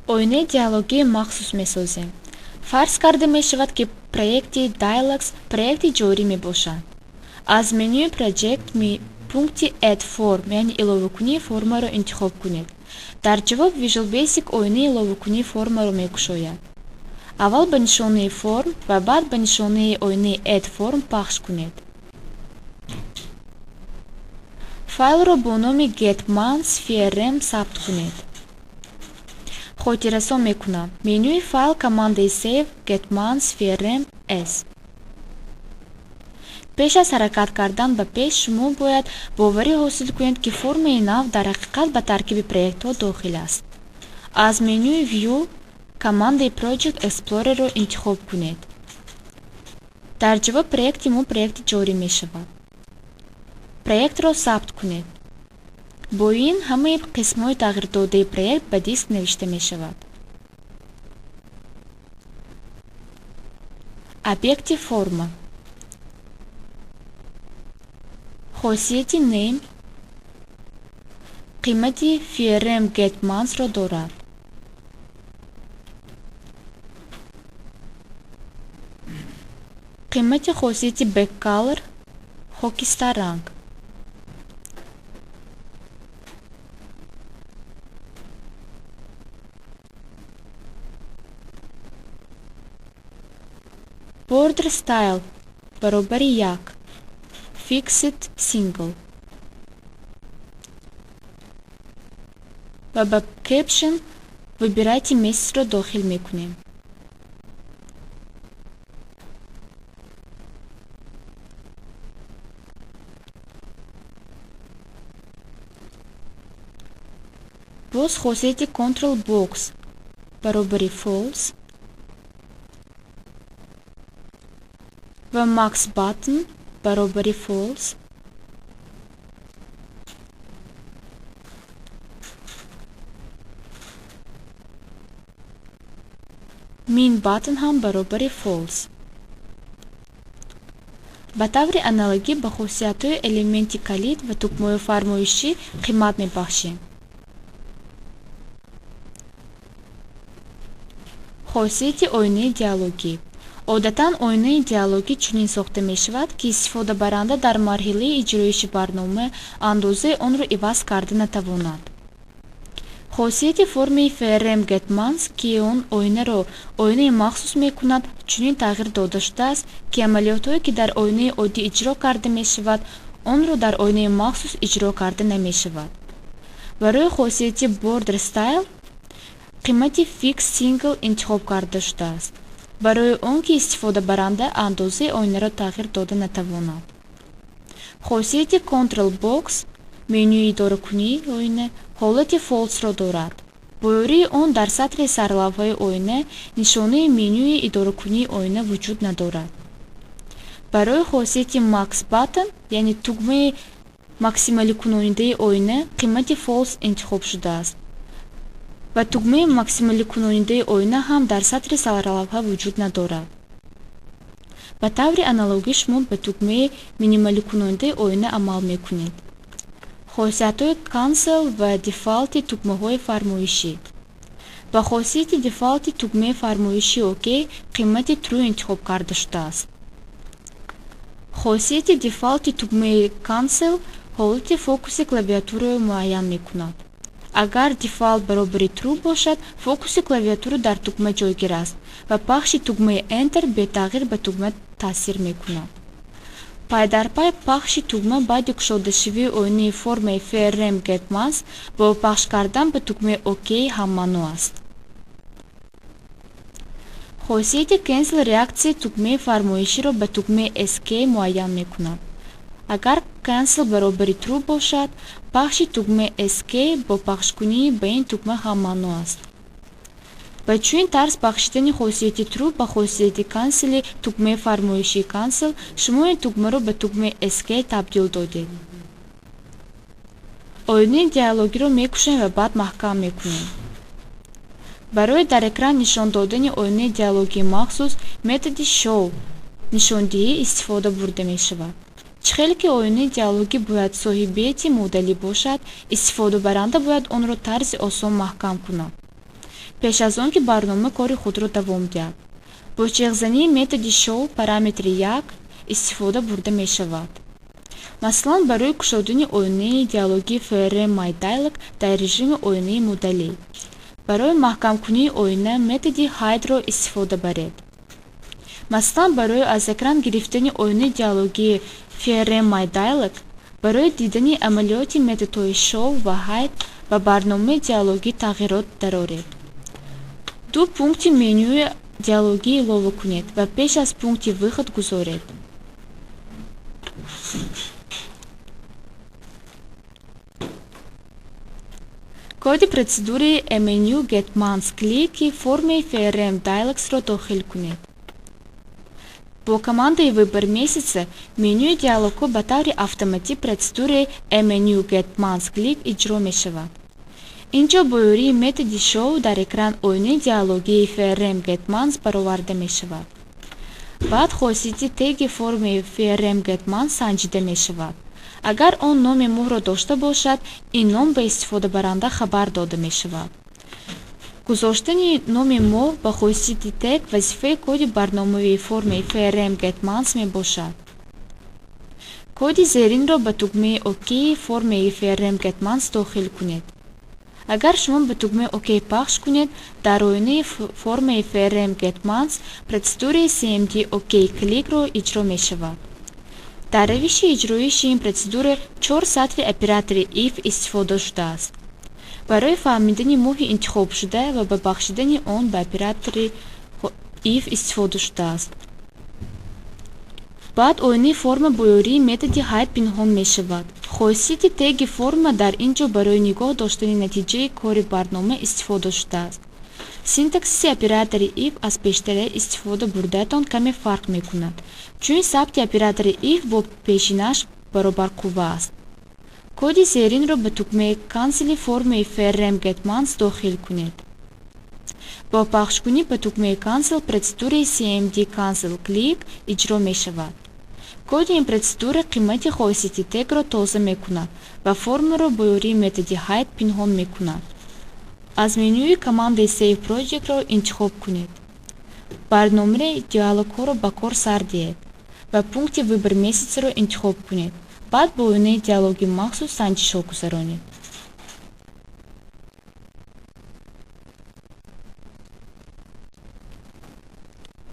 Оинаи диалогии махсус месозем. Фарз карда мешавад, ки проекти Dialogs проекти ҷорӣ мебошад. Аз менюи Project пункти Add Form, яъне иловакунии формаро интихоб кунед. Дар ҷавоб Visual Basic оинаи иловакунии формаро мекушояд. Аввал ба нишонаи Form ва баъд ба нишонаи оинаи Add Form пахш кунед. Файлро бо номи getMonths.frm сабт кунед. Хотиррасон мекунам: менюи Файл, командаи Save, getMonths.frm as. Пеш аз ҳаракат кардан ба пеш шумо бояд боварӣ ҳосил кунед, ки формаи нав дар ҳақиқат ба таркиби проектҳо дохил аст. Аз менюи View командаи Project Explorer-ро интихоб кунед. Дар ҷавоб проекти мо проекти ҷорӣ мешавад. Проектро сабт кунед. Бо ин ҳамаи қисмҳои тағйирдодаи проект ба диск навишта мешавад. Объекти форма. Хосияти Name қимати frm getMonths-ро дорад. Қимати хосияти BackColor хокистарранг. Border Style баробари 1, Fixed Single ва ба Caption «Выбирайте месяц»-ро дохил мекунем. Боз хосияти Control Box баробари False ва Max Button баробари False. Min Button ҳам баробари False. Ба таври аналогӣ ба хосиятҳои элементи калид ва тугмаҳои фармоишӣ қимат мебахшем. Хосияти оинаи диалогӣ. Одатан оинаи диалогӣ чунин сохта мешавад, ки истифодабаранда дар марҳилаи иҷроиши барнома андозаи онро иваз карда натавонад. Хосияти формаи frm getMonths, ки он оинаро оинаи махсус мекунад, чунин тағйир дода шудааст, ки амалиётҳое, ки дар оинаи оддӣ иҷро карда мешавад, онро дар оинаи махсус иҷро карда намешавад. Барои хосияти Border Style қимати Fixed Single интихоб карда шудааст, барои он ки истифодабаранда андозаи оинаро тағйир дода натавонад. Хосияти Control Box менюи идоракунии оина ҳолати False-ро дорад. Бо ёрии он дар сатри сарлавҳаи оина нишонаи менюи идоракунии оина вуҷуд надорад. Барои хосияти Max Button, яъне тугмаи максималикунондаи оина, қимати False интихоб шудааст ва тугмаи максималикунондаи оина ҳам дар сатри сарлавҳа вуҷуд надорад. Ба таври аналогӣ шумо ба тугмаи минималикунондаи оина амал мекунед. Хосиятҳои Cancel ва Default-и тугмаҳои фармоишӣ. Ба хосияти Default-и тугмаи фармоишии OK қимати True интихоб карда шудааст. Хосияти Default-и тугмаи Cancel ҳолати фокуси клавиатураро муайян мекунад. Агар Default баробари True бошад, фокуси клавиатура дар тугма ҷойгир аст ва пахши тугмаи Enter бетағйир ба тугма таъсир мекунад. Пайдарпай пахши тугма баъди кушодашавии оинаи формаи frm getMonths бо пахш кардан ба тугмаи OK ҳаммаъно аст. Хосияти Cancel реаксияи тугмаи фармоиширо ба тугмаи Esc муайян мекунад. Агар Cancel баробари True бошад, пахши тугмаи Esc бо пахшкунии ба ин тугма ҳаммаъно аст. Ба чунин тарз бахшидани хосияти True ба хосияти Cancel-и тугмаи фармоишии Cancel шумо ин тугмаро ба тугмаи Esc табдил додед. Оинаи диалогиро мекушоем ва баъд маҳкам мекунем. Барои дар экран нишон додани оинаи диалогии махсус методи Show нишондиҳӣ истифода бурда мешавад. Чӣ хеле ки оинаи диалогӣ бояд соҳибияти модалӣ бошад, истифодабаранда бояд онро тарзи осон маҳкам кунад. Пеш аз он ки барнома кори худро давом диҳад, бо чеғзании методи show параметри 1 истифода бурда мешавад. Масалан, барои кушодани оинаи диалогии FRM MyDialog дар режими оинаи модалӣ. Барои маҳкамкунии оина методи hide-ро истифода баред. Масалан, барои аз экран гирифтани оинаи диалогии FRM MyDialog, барои дидани амалиёти методҳои show ва hide ба барномаи диалогӣ тағйирот дароред. Ду пункти менюи диалогӣ илова кунед ва пеш аз пункти выход гузоред. Коди процедураи menu getMonthsClick формаи FRM Dialogs-ро дохил кунед. Бо командаи «Выбор месяца» менюи диалогҳо ба таври автоматӣ процедураи menu getMonthsClick иҷро мешавад. Ин ҷо бо ёрии методи show дар экран оинаи диалогии FRM getMonths бароварда мешавад. Баъд хосияти теги формаи FRM getMonths санҷида мешавад. Агар он номи моҳро дошта бошад, ин ном ба истифодабаранда хабар дода мешавад. Гузоштани номи моҳ ба хосияти тег вазифаи коди барномавии формаи FRM getMonths мебошад. Коди зеринро ба тугмаи ОК формаи FRM getMonths дохил кунед. Агар шумо ба тугмаи ОК пахш кунед, дар оинаи формаи FRM getMonths процедураи CMD OK Click-ро иҷро мешавад. Дар равиши иҷроиши ин процедура чор сатри оператори if истифода шудааст. Барои фаҳмидани моҳи интихобшуда ва ба бахшидани он ба оператори if истифода шудааст. Баъд оинаи форма бо ёрии методи hide пинҳон мешавад. Хосияти теги форма дар ин ҷо барои нигоҳ доштани натиҷаи кори барнома истифода шудааст. Синтаксиси оператори if аз пештара истифода бурдаатон каме фарқ мекунад, чун сабти оператори if бо пешинаш баробарқувва аст. Коди зеринро ба тугмаи Cancel формаи FRM getMonths дохил кунед. Бо пахшкунӣ ба тугмаи Cancel процедураи CMD Cancel Click иҷро мешавад. Коди ин процедура қимати хосияти тегро тоза мекунад ва формаро бо ёрии методи hide пинҳон мекунад. Аз менюи командаи Save Project-ро интихоб кунед. Барномаи диалогҳоро ба кор сар диҳед ва пункти «Выбор месяца»-ро интихоб кунед. Баъд бо оинаи диалоги махсус санҷишҳо гузаронед.